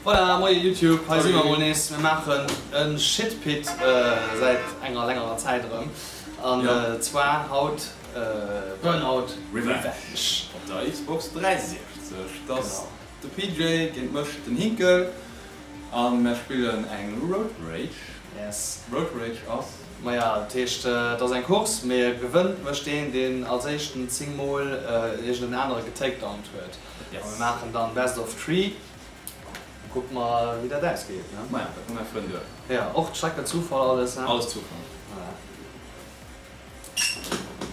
Voilà, moie YouTube, hei si mer mol nees. Mir maachen e Shitpit säit enger längerer Zäit erëm. An zwar haut Burnout Revenge. Op der Xbox 360. Dat ass de PJ géint mech, den Hinkel. A mär spillen eng Road Rage. Yes. Road Rage ass. Maja, dat heescht, et ass eng Course, mee gewënnt mécht deen, deen als éischten 10 mol iergend en anere getakedownt huet. A mir maachen dann Best of Three. Da kucke mer, wéi dat ausgeet, ne? Maja, dat hu mär Frënn duer. Jo, och d'Streck war Zufall alles, ne? Alles Zufall. Voilà.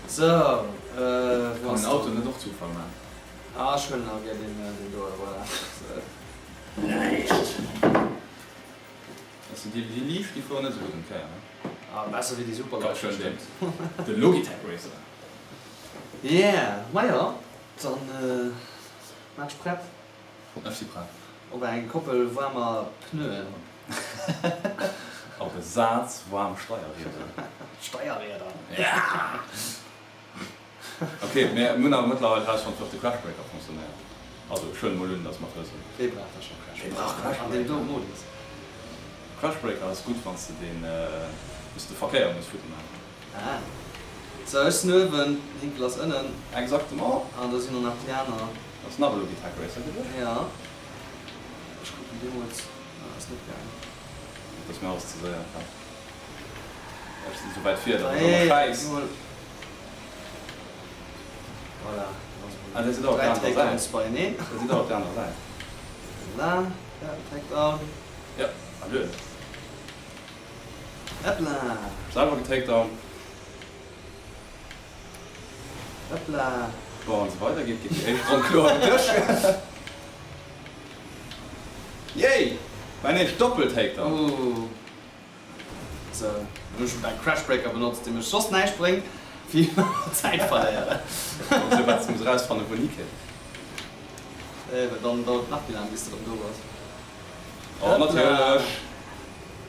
Sou, wou Kann ass en Auto dann. net och Zufall man? Ah, ech huelen awer gär deen, deen do, voilà. Sou. Näischt. Also déi liicht déi fueren net esou gutt ëm d'Kéier ne? Ah besser wéi déi super Gott schön den de Logitech Racer. Yeah, majo dann Match prett. Ech si prett. Op eng Koppel waarmer Pneuen. Op e Saz waarm Steierrieder. Steierrieder. Yeah! Ok, mir hunn awer mëttlerweil erausfonnt wéi och de Crashbreaker funktionéiert. Also ech huelen emol un dass mer et wëssen. Wee brauch da scho Wee brauch Crashbreaker an deem do Modus? Crashbreaker ass gutt wanns de den wous de Verkéier muss futti maachen. Ah. Sou, ech sinn uewen, den Hinkel ass ënnen. Exactement. An do sinn och nach déi aner. Ass nach e Logitech Racer geduecht? Jo. Ech kucken deemools, ah ass net gaang. Dat ass mir alles ze séier. Ech sinn esou wäit vir, dat ass awer schäiss. Voilà. Ah, dir sidd och op der anerer Säit. Dir sidd och op der anerer Säit. Voilà, ja, Takedown. Ja, allez. Hopla. Selwer getakedown. Hopla. Bon, wann se weider geet, geet déi éischt Ronn kloer un dech. Yay! Mäin éischt Doppel-Takedown. Ooh. Sou, hunn ech mäin Crashbreaker benotzt, dee mech soss näischt bréngt wéi Zäit verléieren. Sou wat, muss erausfannen wou en hikënnt. Eh, well dann dauert et nach méi laang bis de rëm do bass. Oh natierlech!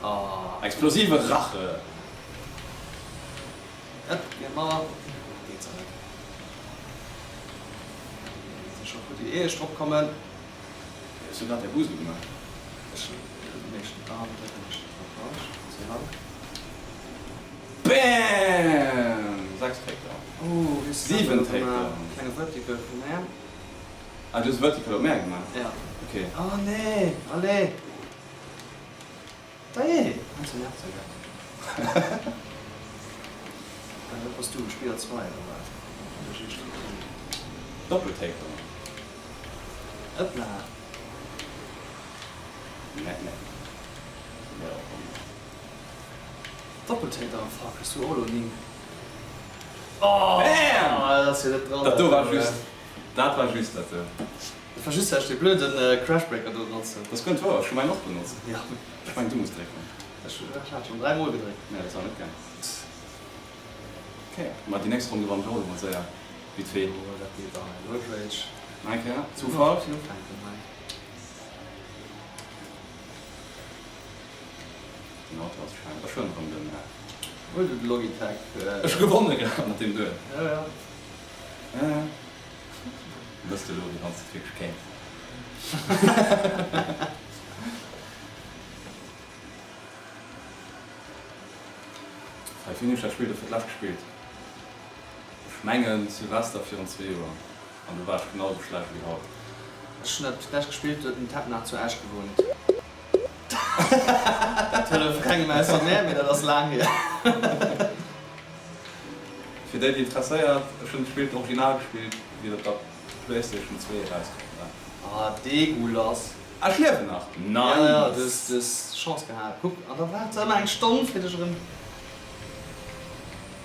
Oh. Explosive Rache! Ëpp, géint d'Mauer. Geet se net. Sinn scho futti ier ech drop kommen. Hues du grad däi Bus ugemaach? Ech meeschten ah drécken ech drop falsch ze lang. Bam! 6 Takedown. Oh wéi hues du dat 7 elo gemaach? Takedown. Klenge Vertical vu mär. Ah du hues Vertical op mär gemaach? Ja. Ok. Oh nee, allez. Dajee, ganz en Herz ergett. Wat bass du, Spiller 2 oder wat? Doppel-Takedown. Ëppla. Nee, nee. Doppel-Takedown, fuck, hues du och elo 9? Oh! Bam! Dat ass jo net dran. Dat do war just, dat war just dat do. Dat war just well ech dee blöden Crashbreaker do benotzt hunn. Dat ass guer net wouer, ech hu mäin och benotzt. Jo. Ech mengen du muss drécken. Ech hat schon 3 mol gedréckt. Nee, dat ass awer net gaang. Ok, ma déi nächst Ronn gewannen ech och elo mol séier, vite fait. Oh, dat geet dann hei. Road Rage. Nach eng Kéier, Zufall. Ech ufänken hei. Den Auto ass schein. Ech huelen erëm den. Huel du de Logitech. Ech hu gewonne grad mat deem Duel. Jo, jo. Ja, ja. Wëss de elo, wéi wann s de et wierklech kéints. Wéi hunn ech dat Spill do fir d'lescht gespillt? Ech mengen Silvester virun zwee Joer. An do war ech genau esou schlecht wéi haut. Ech hunn dat fir d'lescht gespillt, do huet den Ted nach zu Esch gewunnt. Dat hëlleft kengem ausser mär, mee dat ass laang hier. Fir déi déi interesséiert, ech hunn d'Spill d'Original gespillt wéi et op der Playstation 2 erauskomm war. Ah degulas. Ah ech liewen nach! Ja ja, du Nice! hues du hues Chance gehat. Kuck, an da waart se ëmmer eng Stonn fir dech erëm.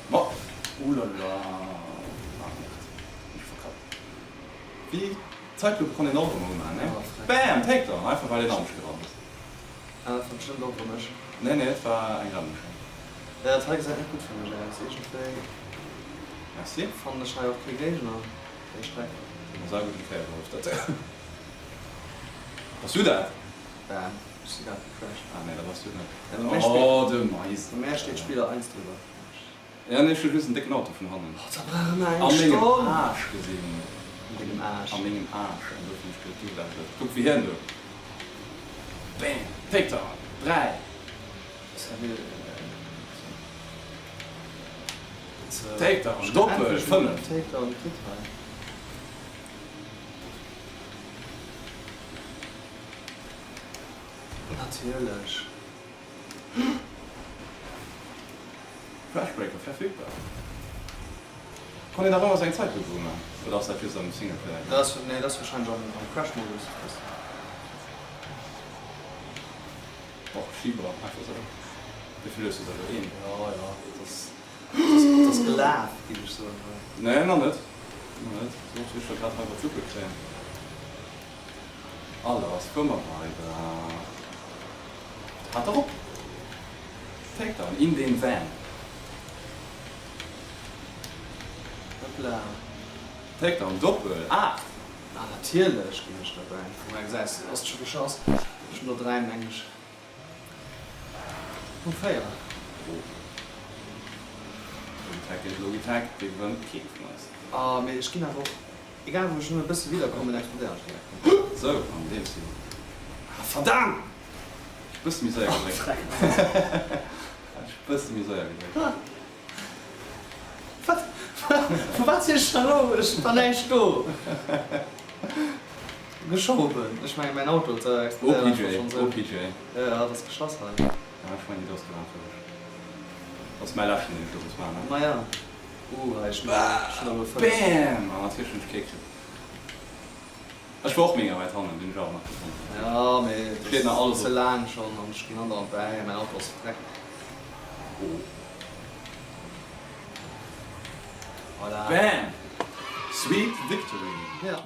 Ma oulala, ah merde, mech verkappt. Wéi Zeitlupe konnt een och ëmmer umachen, ne? Bam! Takedown! Einfach well een anescht gerannt ass. Ah, dat war bestëmmt och erëm ech. Nee, nee, et war eng Rennmaschinn. Ja, dat hei gesäit net gutt fir mech aus. Iergendwéi Merci. fannen ech hei och kee Géigner, déi Streck. Huet mer saugutt eng Kéier gehollef, dat. Bass du dat? Bam, ech si grad gecrashed. Ah nee, dat bass du net. Ja, bei mär steet, Oh, de Meisen. bei mär steet Spiller 1 driwwer. Ja, nee, ech hu just en décken Auto vun hannen. Oh, da brauche mer eng An mengem Stonn. Aarsch gesinn. An dengem Aarsch. A mengem Aarsch. An dofir hunn ech geduet, du waars et. Kuck wéi hien do. Bam! Takedown! 3! Takedown! Doppel! 5! Takedown kritt hei. Natierlech. Crashbreaker verfügbar. Konnt een nach ëmmer seng Zäitlupe uman oder ass dat just am Singleplayer? Dat ass, nee, dat ass wahrscheinlech am Crash-Modus. Och Schieber, einfach sou. Wéi vill hues du der elo? Een? Jo, jo, dat ass, dat ass gelaf, géif ech soen. Nee, nach net. Nach net. Soss wéi ech der grad hei iwwer d'Lupe kréien. Alles, fuer mer weider. Hat erop! Takedown in den Van. Hoppla. Takedown doppel 8. Ah natierlech ginn ech derbäi. Guck mol gesäis de ass scho geschoss. Ech hunn der 3 meng ech. Oh 4. Oh. Logitech géint Logitech, dee gewënnt keen vun eis. Ah mee ech ginn awer och, egal wou ech nëmme e bësse widderkommen, explodéieren ech direkt. Sou, an deem Stil. Ah verdammt! Bësse méi séier gedréckt. Ech bësse méi séier gedréckt. Wat? Vu wat sinn ech elo? Ech war näischt do. Geschoben. Ech mengen mäin Auto explodéiert einfach schonn esou. OPJ, OPJ. Jo, jo, dat ass geschoss hei. Ja, ech mengen déi ass gelaf fir dech. Dat ass mäi leschten deen ech elo muss maachen. Maja. Uh, hei ech hunn elo 5. Bam! An natierlech hunn ech kee kritt. Ech war och mega wäit hannen, deen ech awer nach gefonnt hun. Jo, mee et Steet nach ass alles ze op. laang schon an ech ginn andauernd bäi, mäin Auto ass verdreckt. Oh. Voilà. Bam! Sweet victory! Ja.